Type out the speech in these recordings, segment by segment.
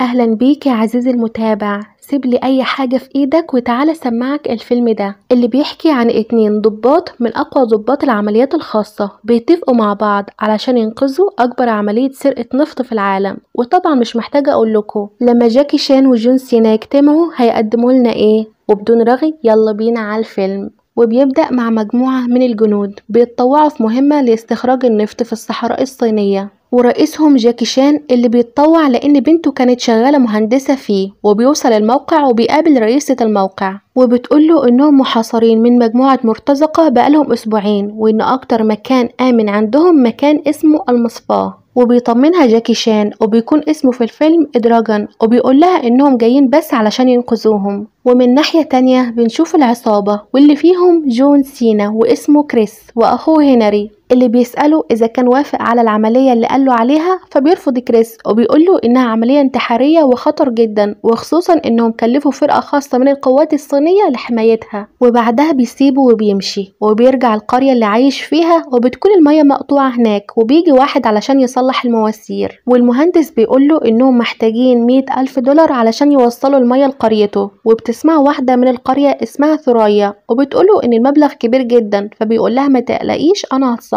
أهلا بيك يا عزيزي المتابع. سيب لي أي حاجة في إيدك وتعالى سمعك الفيلم ده اللي بيحكي عن 2 ضباط من أقوى ضباط العمليات الخاصة بيتفقوا مع بعض علشان ينقذوا أكبر عملية سرقة نفط في العالم. وطبعا مش محتاجة أقول لكم لما جاكي شان وجون سينا يجتمعوا هيقدموا لنا إيه. وبدون رغي يلا بينا على الفيلم. وبيبدأ مع مجموعة من الجنود بيتطوعوا في مهمة لاستخراج النفط في الصحراء الصينية، ورئيسهم جاكي شان اللي بيتطوع لأن بنته كانت شغالة مهندسة فيه. وبيوصل الموقع وبيقابل رئيسة الموقع وبتقوله إنهم محاصرين من مجموعة مرتزقة بقالهم أسبوعين، وإن أكتر مكان آمن عندهم مكان اسمه المصفاة. وبيطمنها جاكي شان وبيكون اسمه في الفيلم دراجون، وبيقول لها إنهم جايين بس علشان ينقذوهم. ومن ناحية تانية بنشوف العصابة واللي فيهم جون سينا واسمه كريس وأخوه هنري اللي بيسأله إذا كان وافق على العملية اللي قاله عليها، فبيرفض كريس وبيقوله إنها عملية انتحارية وخطر جدا، وخصوصا إنهم كلفوا فرقة خاصة من القوات الصينية لحمايتها. وبعدها بيسيبه وبيمشي وبيرجع القرية اللي عايش فيها، وبتكون المية مقطوعة هناك، وبيجي واحد علشان يصلح المواسير، والمهندس بيقوله إنهم محتاجين 100,000 دولار علشان يوصلوا المية لقريته. وبتسمع واحدة من القرية اسمها ثريا وبتقوله إن المبلغ كبير جدا، فبيقول لها ما تقلقيش أنا هتصرف.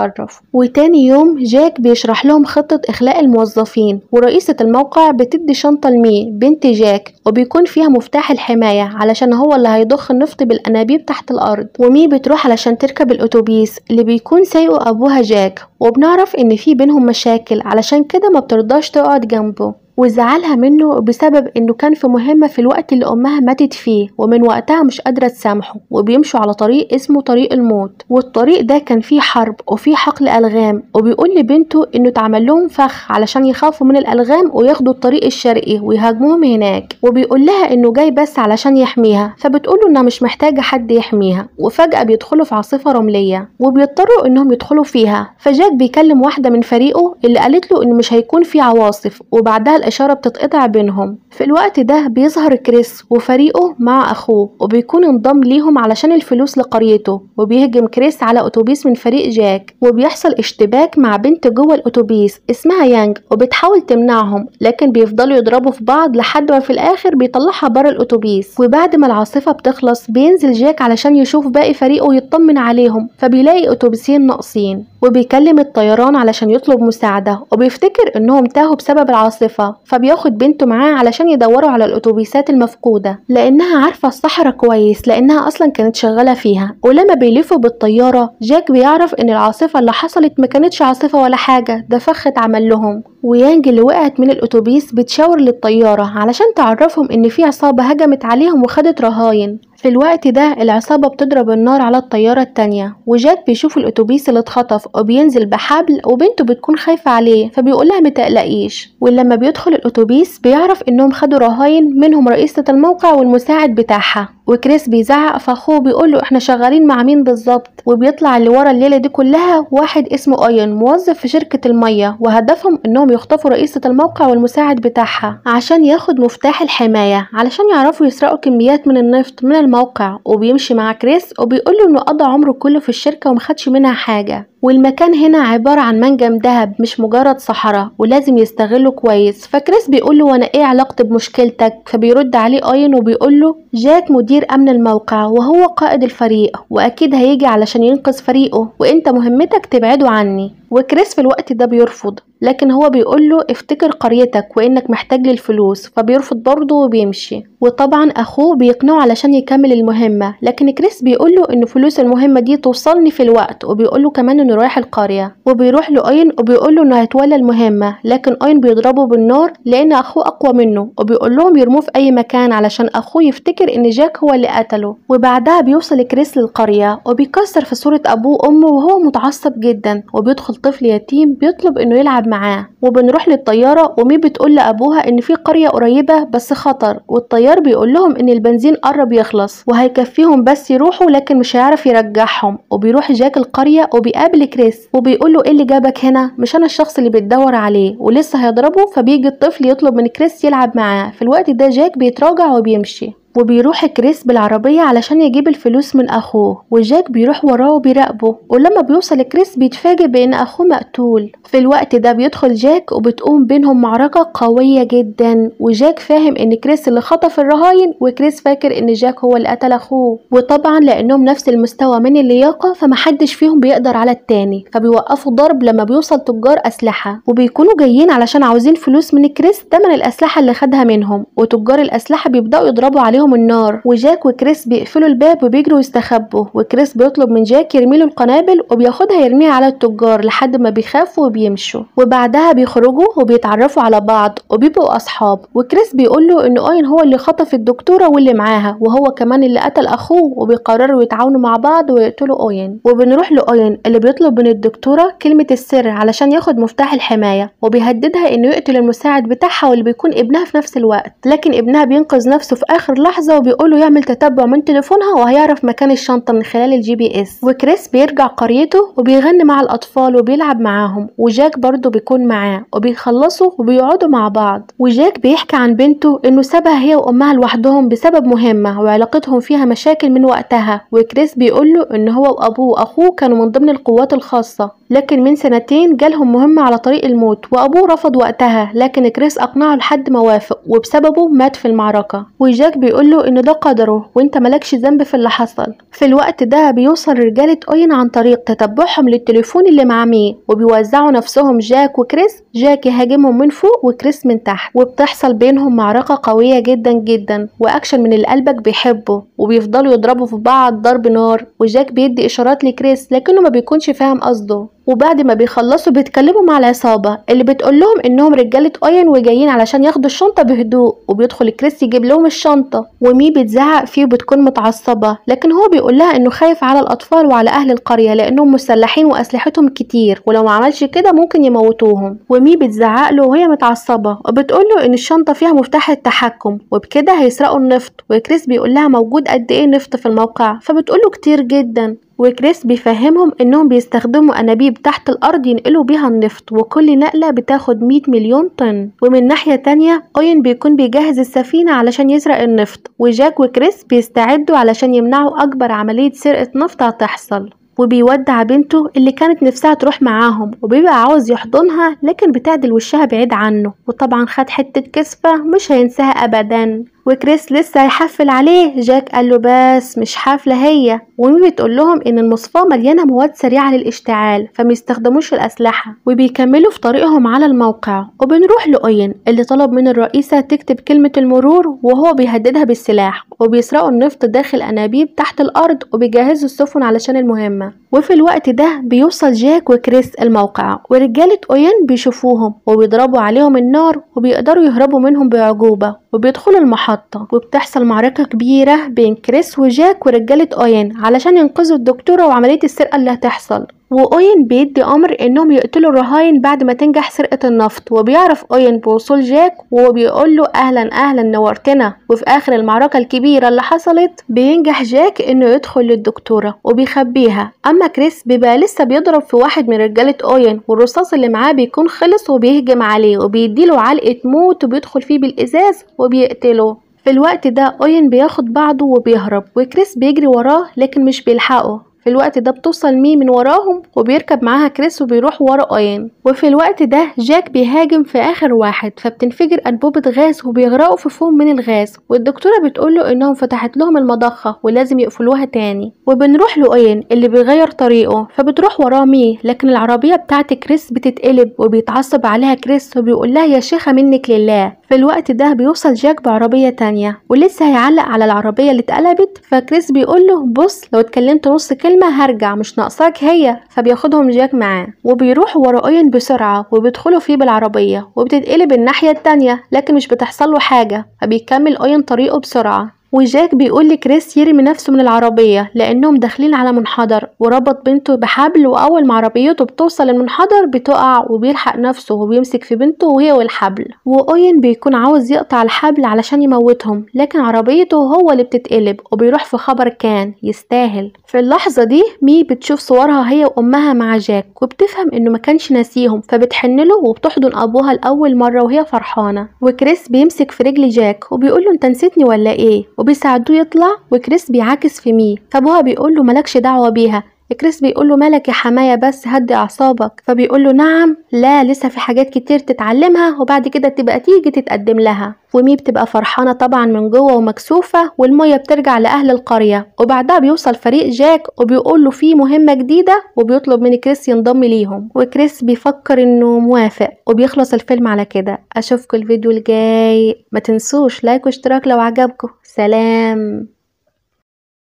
وتاني يوم جاك بيشرح لهم خطة إخلاء الموظفين، ورئيسة الموقع بتدي شنطة لمي بنت جاك وبيكون فيها مفتاح الحماية علشان هو اللي هيضخ النفط بالأنابيب تحت الأرض. ومي بتروح علشان تركب الأتوبيس اللي بيكون سايقه أبوها جاك، وبنعرف إن في بينهم مشاكل علشان كده ما بترضاش تقعد جنبه، وزعلها منه بسبب انه كان في مهمة في الوقت اللي امها ماتت فيه، ومن وقتها مش قادرة تسامحه. وبيمشوا على طريق اسمه طريق الموت، والطريق ده كان فيه حرب وفيه حقل الغام، وبيقول لبنته انه اتعمل لهم فخ علشان يخافوا من الالغام وياخدوا الطريق الشرقي ويهاجموهم هناك. وبيقول لها انه جاي بس علشان يحميها، فبتقوله انها مش محتاجة حد يحميها. وفجأة بيدخلوا في عاصفة رملية وبيضطروا انهم يدخلوا فيها، فجاك بيكلم واحدة من فريقه اللي قالت له انه مش هيكون في عواصف، وبعدها الإشارة بتتقطع بينهم. في الوقت ده بيظهر كريس وفريقه مع أخوه، وبيكون انضم ليهم علشان الفلوس لقريته. وبيهجم كريس على أتوبيس من فريق جاك، وبيحصل اشتباك مع بنت جوه الأتوبيس اسمها يانج، وبتحاول تمنعهم لكن بيفضلوا يضربوا في بعض لحد ما في الآخر بيطلعها بره الأتوبيس. وبعد ما العاصفة بتخلص بينزل جاك علشان يشوف باقي فريقه ويطمن عليهم، فبيلاقي أتوبيسين ناقصين، وبيكلم الطيران علشان يطلب مساعدة، وبيفتكر انهم تاهوا بسبب العاصفة، فبياخد بنته معاه علشان يدوروا على الاتوبيسات المفقودة لانها عارفة الصحراء كويس لانها اصلا كانت شغالة فيها. ولما بيلفوا بالطيارة جاك بيعرف ان العاصفة اللي حصلت ما كانتش عاصفة ولا حاجة، ده فخ اتعمل لهم. ويانج اللي وقعت من الاتوبيس بتشاور للطيارة علشان تعرفهم ان في عصابة هجمت عليهم وخدت رهاين. في الوقت ده العصابة بتضرب النار على الطيارة التانية، وجاك بيشوف الاتوبيس اللي اتخطف وبينزل بحبل، وبنته بتكون خايفة عليه فبيقولها متقلقيش. ولما بيدخل الاتوبيس بيعرف انهم خدوا رهاين منهم رئيسة الموقع والمساعد بتاعها. وكريس بيزعق فاخوه بيقوله احنا شغالين مع مين بالظبط. وبيطلع اللي ورا الليلة دي كلها واحد اسمه ايون موظف في شركة المية، وهدفهم انهم يخطفوا رئيسة الموقع والمساعد بتاعها عشان ياخد مفتاح الحماية علشان يعرفوا يسرقوا كميات من النفط من الموقع. وبيمشي مع كريس وبيقوله انه قضى عمره كله في الشركة ومخدش منها حاجة، والمكان هنا عبارة عن منجم ذهب مش مجرد صحراء ولازم يستغله كويس. فكريس بيقوله وانا ايه علاقتي بمشكلتك، فبيرد عليه اين وبيقوله جاك مدير امن الموقع وهو قائد الفريق واكيد هيجي علشان ينقذ فريقه، وانت مهمتك تبعده عني. وكريس في الوقت ده بيرفض، لكن هو بيقوله افتكر قريتك وانك محتاج للفلوس، فبيرفض برضه وبيمشي. وطبعا اخوه بيقنعه علشان يكمل المهمة، لكن كريس بيقوله ان فلوس المهمة دي توصلني في الوقت، وبيقوله كمان انه رايح القرية. وبيروح لأوين وبيقوله انه هيتولى المهمة، لكن أوين بيضربه بالنار لان اخوه اقوى منه، وبيقول لهم يرموه في اي مكان علشان اخوه يفتكر ان جاك هو اللي قتله. وبعدها بيوصل كريس للقرية وبيكسر في صورة ابوه وامه وهو متعصب جدا، وبيدخل طفل يتيم بيطلب انه يلعب معاه. وبنروح للطيارة ومي بتقول لابوها ان في قرية قريبة بس خطر، والطيار بيقول لهم ان البنزين قرب يخلص وهيكفيهم بس يروحوا لكن مش هيعرف يرجعهم. وبيروح جاك القرية وبيقابل كريس وبيقول له ايه اللي جابك هنا، مش انا الشخص اللي بتدور عليه، ولسه هيضربه. فبيجي الطفل يطلب من كريس يلعب معاه. في الوقت ده جاك بيتراجع وبيمشي. وبيروح كريس بالعربية علشان يجيب الفلوس من أخوه، وجاك بيروح وراه وبيراقبه، ولما بيوصل كريس بيتفاجئ بإن أخوه مقتول. في الوقت ده بيدخل جاك وبتقوم بينهم معركة قوية جدا، وجاك فاهم إن كريس اللي خطف الرهاين، وكريس فاكر إن جاك هو اللي قتل أخوه. وطبعا لأنهم نفس المستوى من اللياقة فمحدش فيهم بيقدر على التاني، فبيوقفوا ضرب لما بيوصل تجار أسلحة، وبيكونوا جايين علشان عاوزين فلوس من كريس تمن الأسلحة اللي خدها منهم، وتجار الأسلحة بيبدأوا يضربوا عليهم النار، وجاك وكريس بيقفلوا الباب وبيجروا يستخبوا، وكريس بيطلب من جاك يرميله القنابل وبياخدها يرميها على التجار لحد ما بيخافوا وبيمشوا. وبعدها بيخرجوا وبيتعرفوا على بعض وبيبقوا أصحاب، وكريس بيقول له إن أوين هو اللي خطف الدكتورة واللي معاها، وهو كمان اللي قتل أخوه، وبيقرروا يتعاونوا مع بعض ويقتلوا أوين. وبنروح لأوين اللي بيطلب من الدكتورة كلمة السر علشان ياخد مفتاح الحماية، وبيهددها إنه يقتل المساعد بتاعها واللي بيكون ابنها في نفس الوقت، لكن ابنها بينقذ نفسه في آخر لحظة وبيقوله يعمل تتبع من تليفونها وهيعرف مكان الشنطة من خلال ال GPS. وكريس بيرجع قريته وبيغني مع الأطفال وبيلعب معاهم، وجاك برضه بيكون معاه، وبيخلصوا وبيقعدوا مع بعض. وجاك بيحكي عن بنته إنه سابها هي وأمها لوحدهم بسبب مهمة وعلاقتهم فيها مشاكل من وقتها، وكريس بيقوله إن هو وأبوه وأخوه كانوا من ضمن القوات الخاصة، لكن من سنتين جالهم مهمة على طريق الموت وأبوه رفض وقتها، لكن كريس أقنعه لحد ما وافق وبسببه مات في المعركة. وجاك بيقوله إن ده قدره وإنت مالكش ذنب في اللي حصل. في الوقت ده بيوصل رجالة أوين عن طريق تتبعهم للتليفون اللي مع مي، وبيوزعوا نفسهم جاك وكريس، جاك يهاجمهم من فوق وكريس من تحت، وبتحصل بينهم معركة قوية جدا جدا وأكشن من اللي قلبك بيحبه، وبيفضلوا يضربوا في بعض ضرب نار، وجاك بيدي إشارات لكريس لكنه ما بيكونش فاهم قصده. وبعد ما بيخلصوا بيتكلموا مع العصابة اللي بتقول لهم انهم رجالة اوين وجايين علشان ياخدوا الشنطة بهدوء، وبيدخل كريس يجيب لهم الشنطة، ومي بتزعق فيه وبتكون متعصبة، لكن هو بيقول لها انه خايف على الاطفال وعلى اهل القرية لانهم مسلحين واسلحتهم كتير، ولو ما عملش كده ممكن يموتوهم. ومي بتزعق له وهي متعصبة وبتقول له ان الشنطة فيها مفتاح التحكم وبكده هيسرقوا النفط، وكريس بيقول لها موجود قد ايه نفط في الموقع، فبتقول له كتير جدا. وكريس بيفهمهم انهم بيستخدموا انابيب تحت الارض ينقلوا بيها النفط، وكل نقلة بتاخد 100 مليون طن. ومن ناحية تانية اوين بيكون بيجهز السفينة علشان يسرق النفط، وجاك وكريس بيستعدوا علشان يمنعوا اكبر عملية سرقة نفط هتحصل. وبيودع بنته اللي كانت نفسها تروح معاهم، وبيبقى عاوز يحضنها لكن بتعدل وشها بعيد عنه، وطبعا خد حتة كسفة مش هينساها ابدا. وكريس لسه هيحفل عليه، جاك قال له بس مش حفلة هي. ومي بتقول لهم ان المصفاة مليانة مواد سريعة للاشتعال فميستخدموش الاسلحة، وبيكملوا في طريقهم على الموقع. وبنروح لأوين اللي طلب من الرئيسة تكتب كلمة المرور وهو بيهددها بالسلاح، وبيسرقوا النفط داخل انابيب تحت الارض وبيجهزوا السفن علشان المهمة. وفي الوقت ده بيوصل جاك وكريس الموقع، ورجالة أوين بيشوفوهم وبيضربوا عليهم النار وبيقدروا يهربوا منهم بعجوبة، وبيدخلوا المحطة. وبتحصل معركة كبيرة بين كريس وجاك ورجالة أوين علشان ينقذوا الدكتورة وعملية السرقة اللي هتحصل. وأوين بيدي أمر إنهم يقتلوا الرهاين بعد ما تنجح سرقة النفط، وبيعرف أوين بوصول جاك وبيقول له أهلا أهلا نورتنا. وفي آخر المعركة الكبيرة اللي حصلت بينجح جاك إنه يدخل للدكتورة وبيخبيها، أما كريس بيبقى لسه بيضرب في واحد من رجالة أوين والرصاص اللي معاه بيكون خلص، وبيهجم عليه وبيديله علقة موت وبيدخل فيه بالإزاز وبيقتله. في الوقت ده أوين بياخد بعضه وبيهرب، وكريس بيجري وراه لكن مش بيلحقه. في الوقت ده بتوصل مي من وراهم وبيركب معاها كريس وبيروح ورا أوين. وفي الوقت ده جاك بيهاجم في آخر واحد، فبتنفجر أنبوبة غاز وبيغرقوا في فوم من الغاز، والدكتورة بتقوله إنهم فتحت لهم المضخة ولازم يقفلوها تاني. وبنروح لأوين اللي بيغير طريقه، فبتروح وراه مي، لكن العربية بتاعت كريس بتتقلب وبيتعصب عليها كريس وبيقول لها يا شيخة منك لله. في الوقت ده بيوصل جاك بعربية تانية ولسه هيعلق على العربية اللي اتقلبت، فكريس بيقوله بص لو اتكلمت نص كلمة هرجع مش ناقصاك هي، فبياخدهم جاك معاه وبيروحوا ورا أوين بسرعة وبيدخلوا فيه بالعربية وبتتقلب الناحية التانية لكن مش بتحصل له حاجة، فبيكمل أوين طريقه بسرعة. وجاك بيقول لكريس يرمي نفسه من العربية لأنهم داخلين على منحدر، وربط بنته بحبل، وأول ما عربيته بتوصل المنحدر بتقع وبيلحق نفسه وبيمسك في بنته وهي والحبل. وأوين بيكون عاوز يقطع الحبل علشان يموتهم لكن عربيته هو اللي بتتقلب وبيروح في خبر كان يستاهل. في اللحظة دي مي بتشوف صورها هي وأمها مع جاك وبتفهم إنه ما كانش ناسيهم، فبتحن له وبتحضن أبوها لأول مرة وهي فرحانة. وكريس بيمسك في رجل جاك وبيقول له أنت نسيتني ولا إيه؟ وبيساعدوه يطلع، وكريس بيعاكس في مي، فابوها بيقول له مالكش دعوة بيها. كريس بيقول له مالك يا حماية بس هدي اعصابك، فبيقول له نعم لا لسه في حاجات كتير تتعلمها وبعد كده تبقى تيجي تتقدم لها. ومي بتبقى فرحانة طبعا من جوه ومكسوفة، والمية بترجع لأهل القرية. وبعدها بيوصل فريق جاك وبيقول له في مهمة جديدة، وبيطلب من كريس ينضم ليهم، وكريس بيفكر انه موافق، وبيخلص الفيلم على كده. اشوفكم الفيديو الجاي، ما تنسوش like واشتراك لو عجبكم. سلام.